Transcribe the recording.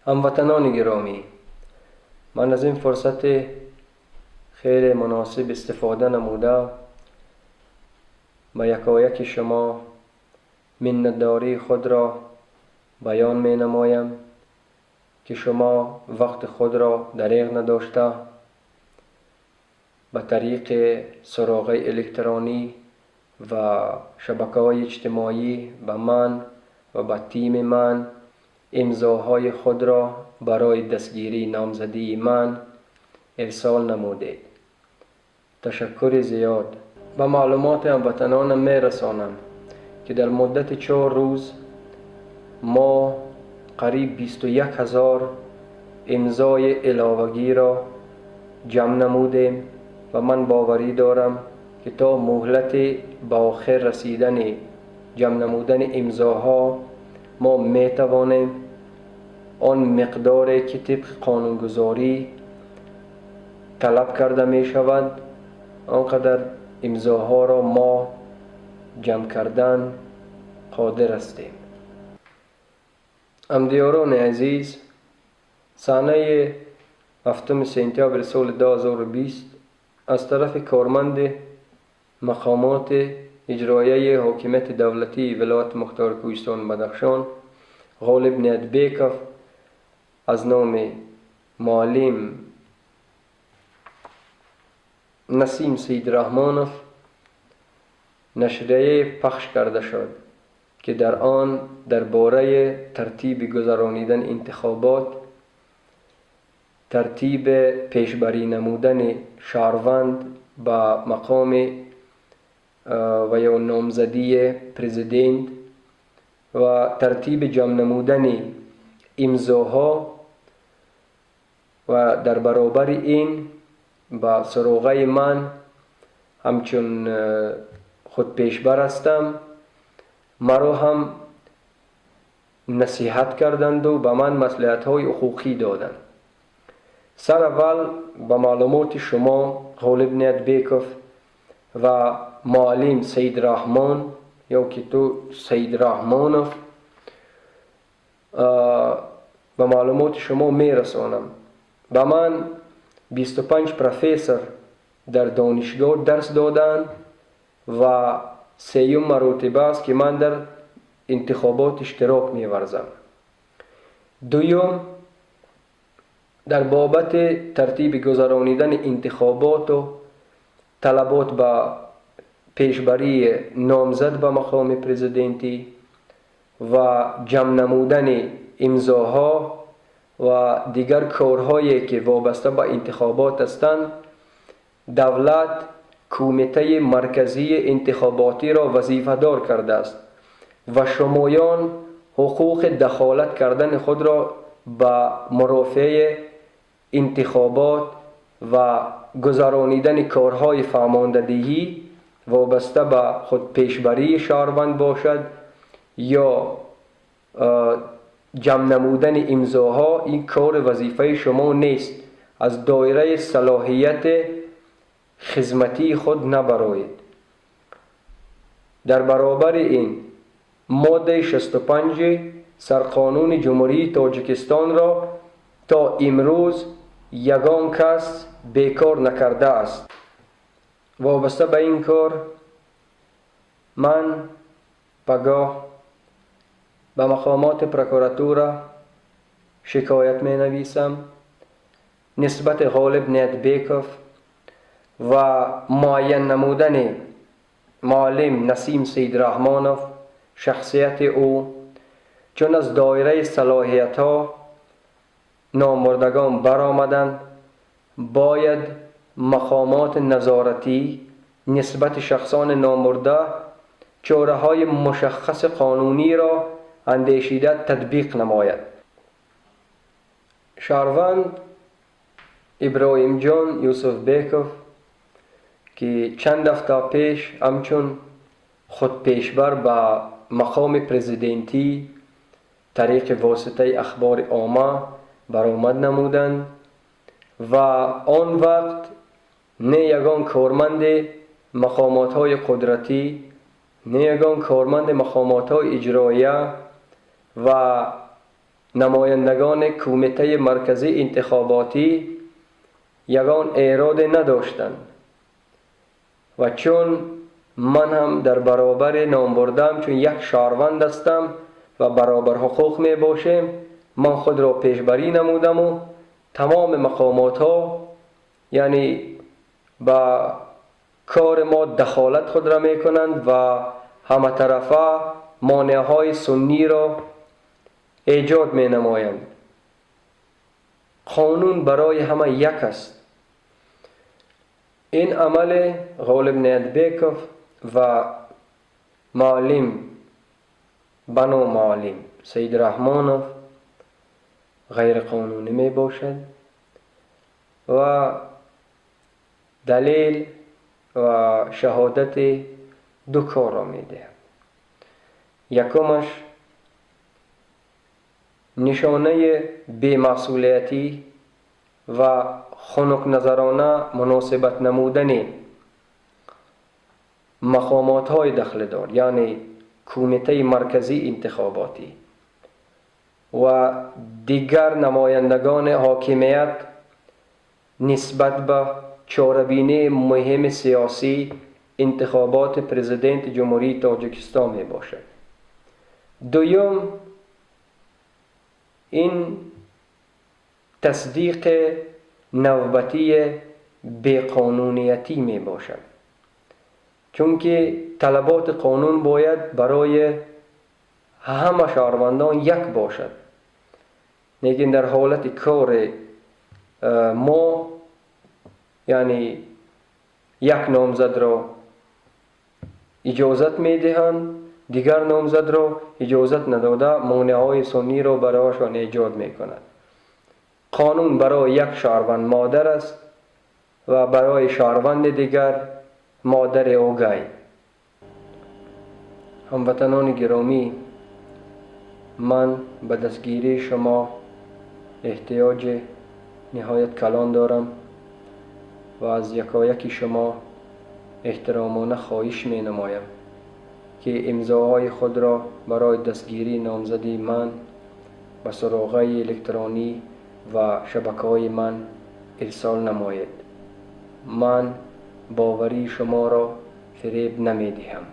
Ҳамватанони гиромӣ, ман аз ин фурсати хеле муносиб истифода намуда, ба якояки шумо миннатдории худро баён менамоям, ки шумо вақти худро дареғ надошта, ба тариқи суроғаи электронӣ ва шабакаҳои иҷтимоӣ ба ман ва ба тими ман имзоҳои худро барои дастгирии номзадии ман ирсол намудед. Ташаккури зиёд. Ба маълумоти ҳамватанонам мерасонам, ки дар муддати 4 рӯз мо қариб 21 000 имзои иловагиро ҷамъ намудем ва ман боварӣ дорам, ки то муҳлати ба охир расидани ҷамъ намудани имзоҳо мо метавонем он миқдоре, ки тибқи қонунгузорӣ талаб карда мешавад, он қадар имзоҳоро мо ҷамъ кардан қодир ҳастем. Ҳамдиёрони азиз, санаи 7 сентябри соли 2020 аз тарафи корманди мақомоти иҷроияи ҳокимияти давлатии вилояти мухтори Кӯҳистони Бадахшон Ғолиб Ниятбеков аз номи муаллим Насим Саидраҳмонов нашрияе пахш карда шуд, ки дар он дар бораи тартиби гузаронидани интихобот, тартиби пешбарӣ намудани шаҳрванд ба мақоми ва ё номзадии президент ва тартиби ҷамъ намудани имзоҳо ва дар баробари ин ба суроғаи ман, ҳамчун худпешбар ҳастам, маро ҳам насиҳат карданду ба ман маслиҳатҳои ҳуқуқӣ доданд. Сар аввал ба маълумоти шумо, Ғолиб Ниятбеков ва муаллим Саидраҳмон ё ки ту Саидраҳмонов, ба маълумоти шумо мерасонам: ба ман 25 профессор дар донишгоҳ дарс доданд ва сеюм маротиба аст, ки ман дар интихобот иштирок меварзам. Дуюм, дар бобати тартиби гузаронидани интихоботу талабот ба пешбарии номзад ба мақоми президентӣ ва ҷамъ намудани имзоҳо ва дигар корҳое, ки вобаста ба интихобот ҳастанд, давлат Кумитаи марказии интихоботиро вазифадор кардааст ва шумоён ҳуқуқи дахолат кардани худро ба мурофиаи интихобот ва гузаронидани корҳои фаҳмондадиҳӣ, вобаста ба худпешбарии шаҳрванд бошад ё ҷамъ намудани имзоҳо, ин кори вазифаи шумо нест, аз доираи салоҳияти хизматии худ набароед. Дар баробари ин моддаи 65-и Сарқонуни Ҷумҳурии Тоҷикистонро то имрӯз ягон кас бекор накардааст. Вобаста ба ин кор ман пагоҳ ба мақомоти прокуратура шикоят менависам нисбати Ғолиб Ниятбеков ва муайян намудани муаллим Насим Саидраҳмонов, шахсияти ӯ, чун аз доираи салоҳиятҳо номбурдагон баромаданд, бояд мақомоти назоратӣ нисбати шахсони номбурда чораҳои мушаххаси қонуниро андешида татбиқ намояд. Шаҳрванд Иброҳимҷон Юсуфбеков, ки чанд ҳафта пеш ҳамчун худпешбар ба мақоми президентӣ тариқи воситаи ахбори омма баромад намуданд ва он вақт не ягон корманди мақомотҳои қудратӣ, не ягон корманди мақомотҳои иҷроия ва намояндагони Кумитаи марказии интихоботӣ ягон эроде надоштанд ва чун ман ҳам дар баробари номбурдам чун як шаҳрванд ҳастам ва баробар ҳуқуқ мебошем, ман худро пешбарӣ намудаму тамоми мақомотҳо, яъне ба кори мо дахолат худро мекунанд ва ҳаматарафа монеаҳои сунниро эҷод менамоянд. Қонун барои ҳама як аст. Ин амали Ғолиб Ниятбеков ва муаллим бану муаллим Саид Раҳмонов ғайриқонунӣ мебошад ва далел ва шаҳодати ду корро медиҳад. Якумаш, нишонаи бемасъулиятӣ ва хунукназарона муносибат намудани мақомотҳои дахлдор, яъне Кумитаи марказии интихоботӣ ва дигар намояндагони ҳокимият нисбат ба чорабинии муҳими сиёсӣ, интихоботи президенти Ҷумҳурии Тоҷикистон мебошад. Дуюм, ин тасдиқи навбатии беқонуниятӣ мебошад, чунки талаботи қонун бояд барои ҳама шаҳрвандон як бошад, лекин дар ҳолати кори мо, яъне як номзадро иҷозат медиҳанд, дигар номзадро иҷозат надода, монеаҳои сунниро барояшон эҷод мекунад. Қонун барои як шаҳрванд модар аст ва барои шаҳрванди дигар модари огай. Ҳамватанони гиромӣ, ман ба дастгирии шумо эҳтиёҷи ниҳоят калон дорам ва аз якояки шумо эҳтиромона хоҳиш менамоям, ки имзоҳои худро барои дастгирии номзадии ман ба суроғаи электронӣ ва шабакаҳои ман ирсол намоед. Ман боварии шуморо фиреб намедиҳам.